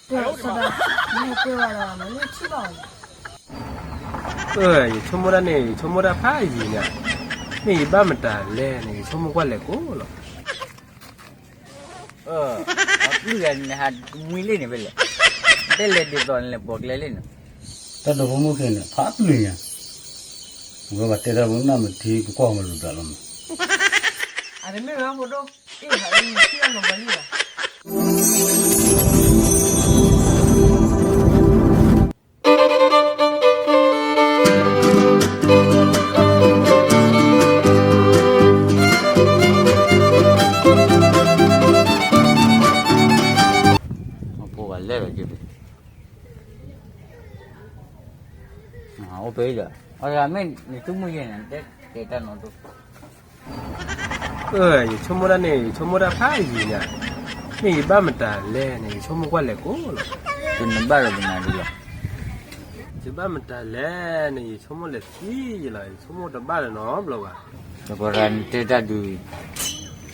စီၤဒၤ, နဟဲတဲဝဲဒၣ်လၢထံဘၣ်အီၤလီၤ. ယဆိကမိၣ်တၢ်န့ၣ် ယဆိကမိၣ်တၢ်ဖးယံၤညါ, မ့ၢ်ယဘၣ်မတၤလဲၣ်န့ၣ် ယဆိကမိၣ်ကွၢ်လဲၤကိးလီၤ. အပျုၢ်ဂၤန့ၣ် ဟးမံလ့ၣ်န့ၣ်ဖဲလဲၣ်, တဲလဲၤဒ်သိးန့ၣ်လဲၤပိာ်ကျဲလ့ၣ်န့ၣ်, တၢ်ဒိးဖိမုၣ်ခဲန့ၣ် ဖးပျုၢ်ညါ, ဝဲဘၣ်တဲတၢ်ပနၢ်မထံပကွၢ်မလိာ်သးလီၤမး. အတမ့ၢ်ဝဲဖိဒိၣ်, အ့ၣ်ဟးလၢနထံၣ်အနီၢ်ဘၣ်လံဘၣ်. ဖိဝဲလဲၣ်လီၤက့ၤ, အိၣ်ဖဲဒီး အမ့ၢ်နသူၣ်မုၢ်ယဲၢ်န့ၣ် တဲတဲတၢ်နီတဒိၣ်. ယဆိကမိၣ်တၢ်န့ၣ် ယဆိကမိၣ်တၢ်ဖးယံၤညါ, မ့ၢ်ယဘၣ်မတၤလဲၣ်န့ၣ် ယဆိကမိၣ်ကွၢ်လဲၤကိးလီၤ. တနဘၣ်လီၤပနၤဒ်လီၤ. ယဘၣ်မတၤလဲၣ်န့ၣ် ယဆိကမိၣ်လဲၤသံယလီၤ, ယဆိကမိၣ်တဘၣ်လၢၤနီတဘျီဘၣ်. တကီရၤနတဲတၢ်ဒုး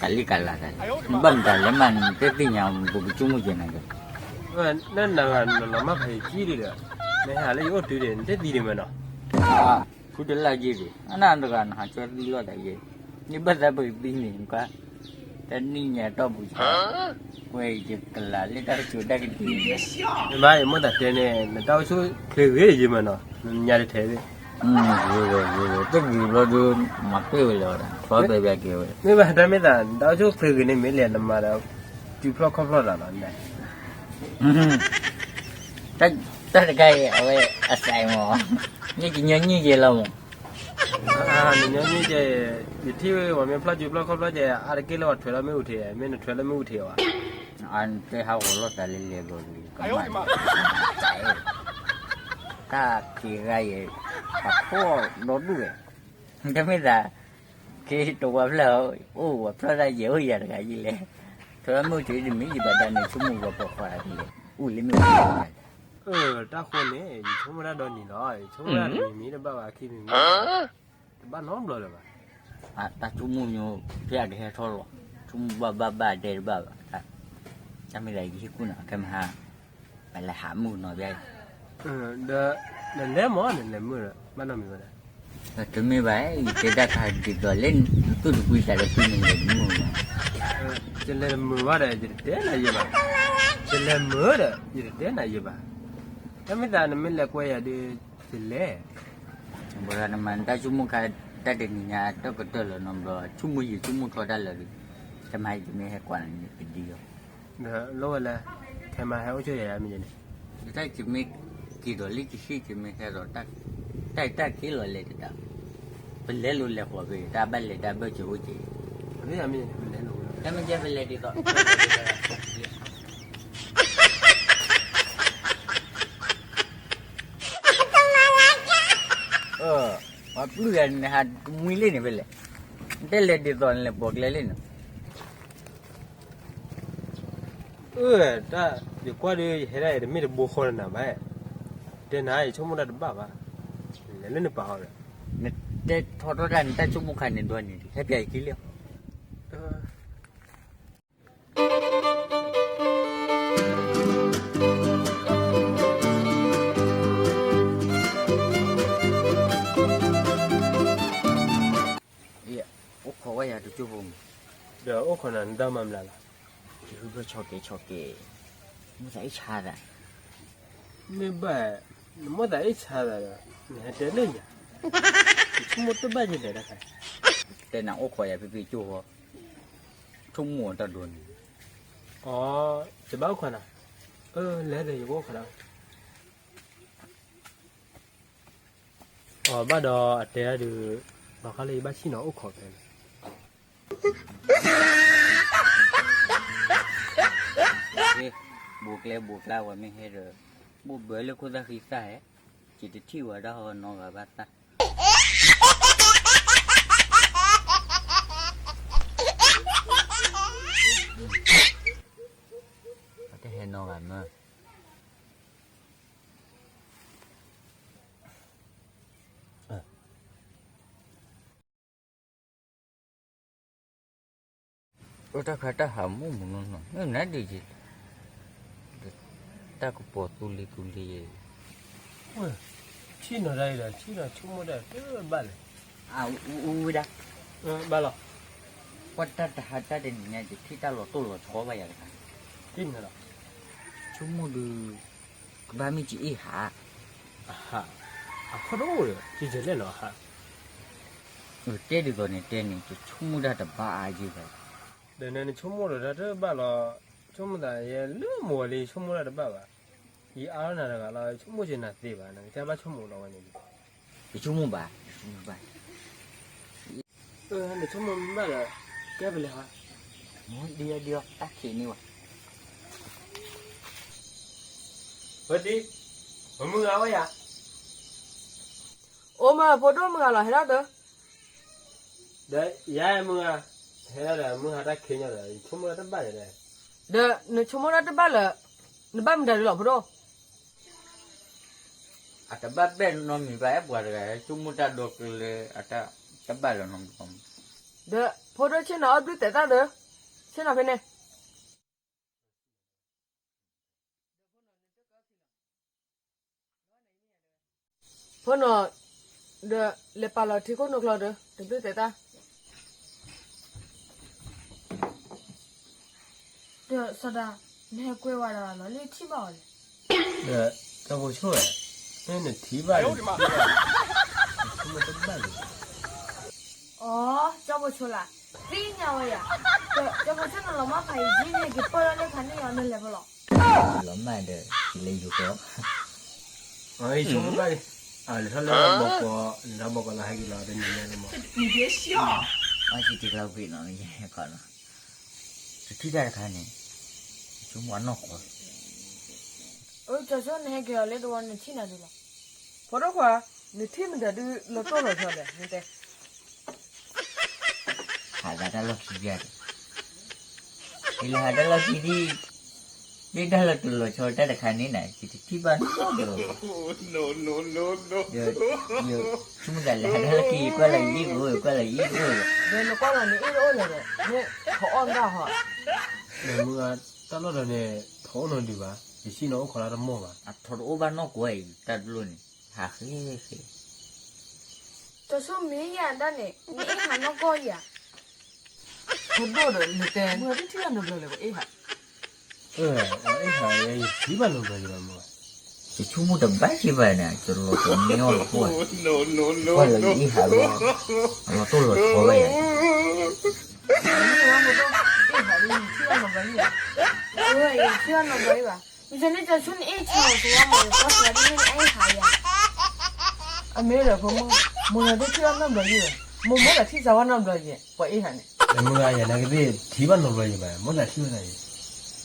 ကလံကလၤသး, နဘၣ်မတၤလဲၣ်မး နတဲသ့ၣ်ညါ ပကဆိကမိၣ်က့ၤနၤဒီး, နနဂၤနလီၤမၢ်ဖးယံၤကံဒ်ဒီး, နဟဲဟးလၢယအိၣ်တုၤဒီး နတဲသံဒံးမ့ၢ်နီၤ. ဖုတလၢ်က့ၤဒံး အနၢ်တဂၤနဟးကၠီသံလိာ်သးယဲ, န့ၣ်ဘၣ်သးပကသံန့ၣ်ကါ, တနံၣ်ညါတီၢ်ပူၤဆါ, ဝဲယကလၤလၢတၢ်ကတိၤတၢ်ကတံၢ်န့ၣ်, မ့ၢ်ဘၣ်ယမိၢ်သးတဲန့ၣ် နတၢ်အိၣ်ဆူၣ်ချ့ဂ့ၤယမ့ၢ်နီၤ, နညါတထဲသ့ၣ်, ဂ့ၤဂ့ၤဂ့ၤဂ့ၤ တဂ့ၤဘျီဒုး မၤပ့ၢ်ဝဲလၢၤဝဲဒၣ် ဖီဘဲဘဲက့ၤဝဲ, မ့ၢ်ဘၣ်တၢ်မ့ၢ်သး နတၢ်အိၣ်ဆူၣ်ချ့ဂ့ၤန့ၣ် မ့ၢ်လဲၤနမၤဒီး စုဖျီၣ်ခီၣ်ဖျီၣ်သးလီၤ. တၢ်တခါအံၤ အဝဲအစဲးမး, မ့ၢ်ကညီနုၢ်က့ၤလီၤမး, နညီနုၢ်က့ၤ, ယထံၣ်ဝဲပှၤမ့ၢ်ဖျီၣ်စုဖျီၣ်ခီၣ်ဖျီၣ်က့ၤ အါတက့ၢ်လၢပှၤထွဲလၢမ့ၣ်အူထံး, မ့ၢ်နထွဲလၢမ့ၣ်အူထံးအီၤဧါ. အတဲဟးဂီၤလိာ်သးလၢလဲၤဘျီဒုး ကမၣ်, တၢ်ခံဂၤအံၤ ပှၤဖှီၣ်ဒီဒူၣ်ဝဲ, တမ့ၢ်သး ခ့တဝါဖျၢၣ်, အိၣ်ဝဲဖျီၣ်တၢ်ယဲၢ်အိၣ်ယၤတဂၤယံၤလဲၣ်, ထွဲလၢမ့ၣ်အူထံးတမံၤယဘၣ်ဒၣ်န့ၣ် ဆိကမိၣ်ဂီၤပိာ်ခွါတဂ့ၤ, အိၣ်လၢမ့ၣ်အူထံး, တၢ်ဃိန့ၣ် ယဆိကမိၣ်တၢ်ဒီနံၤလီၤ, ယဆိကမိၣ်တၢ်တမံၤမံၤတဘၣ်ဘၣ် ခံမံၤမံၤ တဘၣ်နီတဘျီလၢၤဘၣ်. တၢ်ဆိကမိၣ်ညိ ဖဲအကဟဲထီၣ်လီၤ, ဆိကမိၣ်ဘၣ်ဘၣ်ဘၣ်ဒဲတဘၣ်ဘၣ်, တၢ်မ့ၢ်သးယဟ့ၣ်ကူၣ်နၤ ခဲမဟါ ပလဲၤဟးမုၢ်နီၤဘၣ်, ဒီး နလဲၤမး နလဲၤမုာ်ဒီး ဘၣ်နီတမံၤဝဲဒၣ်, တမ့ၢ်ဘၣ် ယတဲတၢ်ခါဒ်သိးလၢ သူၣ်တကွံသးတကွံန့ၣ်လဲၤတမုာ်ဘၣ်, ယလဲၤတမုာ်ဘၣ်ဒီး ယတတဲနၤယဲဘၣ်, ယလဲၤမုာ်ဒီး ယတတဲနၤယဲဘၣ်, တၢ်မ့ၢ်သးနမ့ၢ်လဲၤကွဲယၤဒီး ယလဲၤ ဘၣ်နမၤတၢ်ဆိကမိၣ်ခါ တၢ်တနံၤညါတၢ်ကတၢၢ်လၢၤနီတဘျီ ဆိကမိၣ်ယံာ်ဆိကမိၣ်ထီတၢ်လၢာ်ဒီး တမၤယတမ့ၢ်ဟဲကွၢ်နၤန့ၣ် ပဒံလီၤ, ဒီးလိၣ်ဝဲလၢ ခဲမၤဟဲအိၣ်ဆိယၤယၤမ့ၢ်န့ၣ်, တၢ်ယမ့ၢ်က့ၤဒီးလၢယဟံၣ်ယမ့ၢ်ဟဲဒီး တၢ်တၢ်က့ၤလီၤလဲၤတတၢ်, ပလဲၤလိၤလဲၤဃီၤဖဲ တၢ်ဘၣ်လဲၤတၢ်ဘၢၣ်စၢၤအိၣ်က့ၤ, တၢ်မ့ၢ်ကဲပလဲၤဒ်သိး ပှၤပျုၢ်ဂၤန့ၣ် ဟးမံလ့ၣ်န့ၣ်ဖဲလဲၣ်, နတဲလဲၤဒ်သိးန့ၣ်လဲၤပိာ်ကျဲလ့ၣ်န့ၣ်, အၢ တၢ် ယကွၢ်ဒီးယဟဲဒၣ်အံၤ တမ့ၢ်တဘိဃီလၢၤနၤဘၣ်, တဲနၤ ယဆိကမိၣ်တၢ်တဘၣ်ဘၣ်, လဲၤလၢနပာ်အီၤဒီး, နတဲထီထီၣ်တၢ်နတၢ်ဆိကမိၣ်ခါန့ၣ်ဒီးန့ၣ် ဟဲပျဲယခံလံ, အိၣ်ခိးဝဲယၤတကၠိဖိမး, ဒီးအိၣ်ခိးနၤနတၢ်မၤမနုၤလီၤ, ယဟုဖျၢၣ်ဆီကဲးဆီကဲး, မိၣ်သးအ့ၣ်ဆါသး, မ့ၢ်ဘၣ်, နမိၣ်သးအ့ၣ်ဆါသးဒီး နဟဲတဲလၢညါ, ယဆိကမိၣ်တဘၣ်ယလဲၤတၢ်ခါ, တဲနၤအိၣ်ခိးယၤဖံဖံကၠိဖိ, ဆိကမိၣ်အီၤတၢ်ဒိးန့ၣ်, အီ, ယဘၣ်အိၣ်ခိးနၤ, အၢ လဲၤဒီးယကအိၣ်ခိးနၤ အီၤဘၣ်ဒီးအတဲဒၣ်ဒုး, ဘၣ်ဃးလၢယဘၣ်ဆံၣ်နီၤအိၣ်ခိးဖဲန့ၣ်, ဘိးကျဲဘိးကျါဝဲမ့ၢ်ဟဲဒီး, ဘိၣ်ဘၢလၢခိၣ်သၣ်ဃံသၣ်ဟဲ, ယတထံၣ်ဝဲဒၣ်ဟီနီဂၤဘၣ်သၣ် တဟဲနီဂၤမၢ အိၣ်တၢ်ခါတၢ်ဟးမုၢ်မုၢ်နီၢ်နီၢ် နဒုးယံၤ, တၢ်ကပီၤသူလံၤသူလံၤ, ဆ့ၣ်နီၤတၢ်အံၤဒီး ဆ့ၣ်နီၤဆိကမိၣ်တၢ်တဘၣ်လဲၣ်. ဝံၤဒၣ်, ဘၣ်လီၤ. ကွၢ်တၢ်တဟါတၢ်တနံၤညါ ယထံၣ်တၢ်လီၤတိၢ်လီၤဆီဘၣ်ယၤတခါ, ဆိကမိၣ်ဒီး ကဘၣ်မ့ၢ်ကအ့ၣ်ဟး, အဟး, အခိၣ်တအိၣ်ဒီး ယယလဲၣ်လီၤအဟး, တဲဒ်သိးန့ၣ်တဲန့ၣ် ယဆိကမိၣ်တၢ်တဘၣ်အါယံၤဘၣ်, ဒီးနဆိကမိၣ်ဒီးတၢ်တဘၣ်လီၤ, ဆိကမိၣ်သးယဲလၢမိၢ်ဝဲလံ ဆိကမိၣ်တၢ်တဘၣ်ဘၣ်, ယအါထီၣ်နၤတဂၤလီၤ ဆိကမိၣ်က့ၤနၤသ့ဘၣ် နကဘၣ်ဆိကမိၣ်လီၤဝဲန့ၣ်, ယဆိကမိၣ်ဘၣ် ယဆိကမိၣ်ဘၣ်, နဆိကမိၣ်မ့ၢ်ဘၣ်ဒီး ကဲပလဲၤဟါ, ဒ်အီၤဒ်အီၤ တၢ်ခံးန့ၢ်ဝဲ, ဖတံ, မမုၢ်ဂၤဝဲယၤ, အိၣ်မး ဖိဒိၣ်မုၢ်ဂၤလီၤ ဟဲထီၣ်တၢ် ဒီးယၤမုၢ်ဂၤ, ဟဲဒၣ်ဒီးမုၢ်ဂၤတၢ်ခံးညီဒီး ယဆိကမိၣ်တၢ်တဘၣ်လဲၣ်ဒီး, ဒီးနဆိကမိၣ်တၢ်တဘၣ်လၢ နဘၣ်မတၤဒုလီၤ ဖိဒိၣ်, အတဘၣ်ပဲာ်နီတမံၤဘၣ် အဲၣ်ပှၤတဂၤ ဆိကမိၣ်တၢ်ဒီကလၢ အတၢ်တဘၣ်လၢၤနီတမံၤ, ဒီးဖိဒိၣ်ဆ့ၣ်နီၤအီၣ်ဘျုးသဲးသၣ်ဒီး, ဆ့ၣ်နီၤဖဲန့ၣ် ဖိနီၤ, ဒီးလဲၤပာ်လီၤထံခိၣ်နူာ်ကျီဒီး တဘျုးသဲးတၢ်, ဒီးစီၤဒၤ, နဟဲကွဲဝဲဒၣ်လီၤလၢထံၣ်ဘၣ်အီၤလဲၣ်, ဒီးကၠီဖိဆိၣ်, မ့ၢ်နထံၣ်ဘၣ်န့ၣ်, ဆိကမိၣ်တဘၣ်န့ၣ်, အိ, ကၠီဖိဆိၣ်လၢ်, သ့ၣ်ညါဝဲယၤ, ကၠီဖိဆိၣ်နလီၤမၢ်ဖးယံာ်န့ၣ် က့ၤပၢၢ်လီၤလၢဖးန့ၣ်အီၤနလဲၤဖဲလီၤ လီၤမၢ်ဒီး ယလဲၤယူၤကီး, ဆိကမိၣ်ဘၣ်, လဲၤထီၣ်လၢဘီကီး, လဲၤထီၣ်ဘီကီးလၢဟဲက့ၤလီၤတနံၤညါလၢမး, အီၣ်က့ၤတ့ကျီကွံာ်နီၤ, ယဲကီးနီၤ, တထံၣ်တၢ်တခါန့ၣ်, ဆိကမိၣ်အနီၢ်ကီး, ကၠီဆိၣ်နဟဲက့ၤအီၤလၢတဝီနထံၣ်နၤဒုလီၤ, ဖိဒိၣ်ခွါ, နထံၣ်မတၤဒုလီၤတိၢ်လီၤဆီလဲၣ် နတဲ ဟးဂၤတၢ်လီၢ်ခံဘၣ်ဒီး, ယလဲၤဟးတၢ်လီၢ်ခံဒံး, မ့ၢ်တၢ်လီၤတိၢ်လီၤဆီတၢ်တခါန့ၣ်နၤ ယတထံၣ်ဘၣ်နီတဘျီဘၣ်, ယဆိကမိၣ်သးလဲၤဟးတၢ်လီၢ်ခံ ယကွၢ်လီၤယံၤတအိၣ် ယကွၢ်လီၤယံၤတအိၣ်ဒီး, ဒီးနကွၢ်လီၤနအ့ၣ်တအိၣ်လဲၣ်ဒီး မ့ၢ်ထီၣ်အီၣ်တၢ်ဟီ, မုၢ်ဂၤ, တၢ်လီၢ်ဒီးန့ၣ် ထီၣ်အိၣ်နီတဒုဘၣ်, ယစံၣ်နီၤအိၣ်ခိးတၢ်တမီၢ်ဘၣ်, အထီၣ်တအိၣ်ဘၣ်နီၢ်ကီးအံၤ တၢ်တလိၣ်န့ၣ်, ဟးဃ့ဃ့ ကၠီဆိၣ်မ့ၢ်ယၤဒၣ်န့ၣ် နအ့ၣ်ဟးနီၢ်ကီၢ်ယၤ, ဖိဒိၣ်ဒီးနတဲ မုၢ်ဂၤတထံၣ်ဘၣ်နီတဘျီလၢၤ ပှၤအ့ၣ်ဟး, အ့ၣ်ဟးယထံၣ်ဘၣ်နီတဘျီယၤမုၢ်ဂၤ, ယဆိကမိၣ်တဘၣ်က့ၤဘၣ်န့ၣ် ကလီၤကမ့ၢ်အီၣ်တအိၣ်, ကွၢ်လၢယအ့ၣ်ဟးလီၤ, အလီၤတိၢ်လီၤဆီဘၣ်ယၤ, အ့ၣ်ဟးလၢယထံၣ်ဘၣ်နီတဘျီယၤ, ယထံၣ်ဘၣ်နီတဘျီယၤဘၣ်, မ့ၢ်န့ၣ်ကၠီဆိၣ်နအ့ၣ်ဆါအီၤ သဝီမး ယကွၢ်သဝီဒ်န့ၣ်နအ့ၣ်ဟးယၤ, အမ့ၢ်ဒီးဖိမုၣ်, မိၢ်ဂၤတထံၣ်ဘၣ်နီတဘျီယၤ, မိၢ်မိၢ်သးထံၣ်စၢၤဝဲနီတဘျီယၤ ပှၤအ့ၣ်ဟးန့ၣ်, မုၢ်ဂၤယၤနကသ့ၣ်ထံၣ်ဘၣ်နီတဘျီယၤဘၣ် မိၢ်သးထံၣ်ဝဲသးယၤ, ဖါသုမၤတၢ်ဂၤ, ယ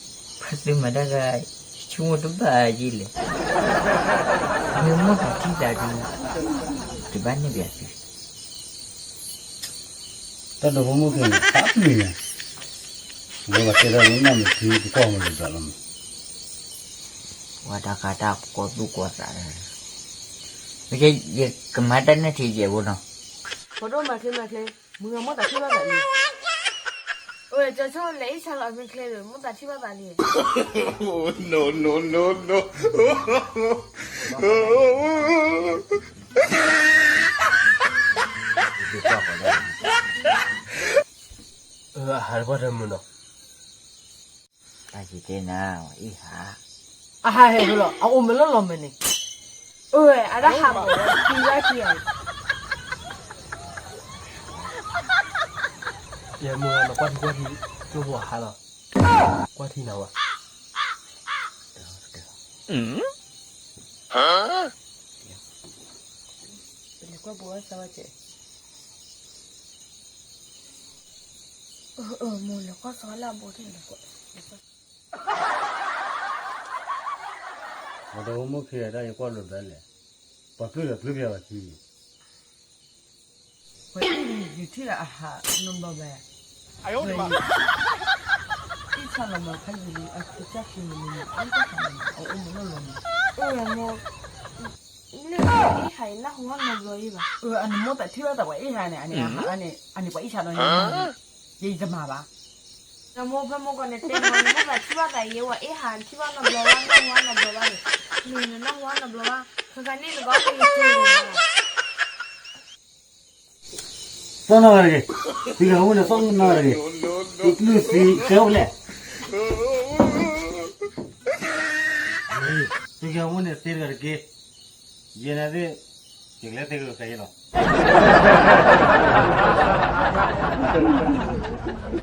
ဆိကမိၣ်တဘၣ်ယံၤလဲၣ်, မ့ၢ်မိၢ်သးထံၣ်သးဒုး, တဘၣ်န့ၢ်ဘၣ်သု တၢ်ဒိးဖိမုၣ်ခဲန့ၣ် ဖးပျုၢ်ညါ, ဝဲဘၣ်တဲတၢ်လၢနီၢ်မ့ၢ်ထံတကွၢ်မ့ၢ်လၢၤဘၣ်လီၤမး, ဝဲတၢ်ခါတၢ်ကီသူၣ်ကီသး, ယကမၤတၢ်နဲၣ်ထံယဲၢ်ဘိနီၤ, ဖိဒိၣ်မၤချ့မၤချ့, မုၢ်ဂၤမိၢ်သးထံၣ်ဘၣ်သးလံ, အိၣ်ကၠီဆိၣ်လဲၤအ့ၣ်ဆါလီၤအမ့ၢ်ချ့ဒီး မိၢ်သးထံၣ်ဘၣ်သးလံ, ဟးတပှၢ်တမုာ်နီၤ, တၢ်က့ၤတဲနၤ, အ့ၣ်ဟး, အဟးဟဲဖဲလီၤ အအိၣ်မ့ၢ်လီၤလီၤမ့ၢ်န့ၣ်, အဝဲအတၢ်ဟးမး ပံၤဘၣ်ခံဂၤ, ယဲမုၢ်ဂၤနကွၢ်ထံကွၢ်ထံ, ကၠိဖိအဟးလီၤ, ကွၢ်ထံနၤဝဲ လဲၤကွၢ်ဘိဝဲစၢ်ဝဲကဲ, မိၢ်လဲၤကွၢ်စၢ်ဝဲလၢအဘိထဲလဲၤကွၢ်, အဒီးမိၢ်ခံဂၤတၢ်ယကွၢ်လိာ်သးလဲၣ်, ပှၤပျုၢ်ဒီးပျုၢ်ပျါဘၣ်ခံ, ပှၤအ့ၣ်န့ၣ် ယထံၣ်လၢအဟးနီတဘျီဘၣ်, အ့ၣ်ဆါလီၤမးဖးယံာ်လံ အကစၢ်ခံမံၤလံမး အ့ၣ်တၢ်ဟးလီၤမး အအိၣ်မ့ၢ်လီၤလီၤမး, အဝဲမိၢ် လၢအ့ၣ်ဟးအံၤ နၢ်ဟူဘၣ်နီတဘျီယံၤဘၣ်, အနမိၢ်သးထံၣ်ဘၣ်သးပှၤအ့ၣ်ဟးန့ၣ် အန့ၣ် အန့ၣ် အန့ၣ်ပှၤအ့ၣ်ဆါနီၤ, ယတမၤဘၣ်, နမိၢ်ဖဲမိၢ်ကီးန့ၣ်တဲနၤ နမိၢ်ဘၣ်ထံၣ်ဘၣ်သးယ့ဝဲ အ့ၣ်ဟးထံၣ်ဘၣ်နီတဘျီဘၣ် နၢ်ဟူနီတဘျီဘၣ်န့ၣ်, မ့ၢ်နနၢ်ဟူနီတဘျီဘၣ် ခဲခါန့ၣ်နကီၢ်က့ၤက့ၤ သီၣ်နီၢ်ဂၤတဂ့ၤ, သုကဟဲဝဲန့ၣ်သီၣ်နီၢ်ဂၤတဂ့ၤ, သုကလုၢ်သံကဲအိၣ်ဖဲလဲၣ်, သုကဟဲဝဲန့ၣ်သ့တဂၤတက့ၢ်, ယဲန့ၣ်သ့ၣ်, ယကလဲၤသ့ကကဲယဲလီၤ.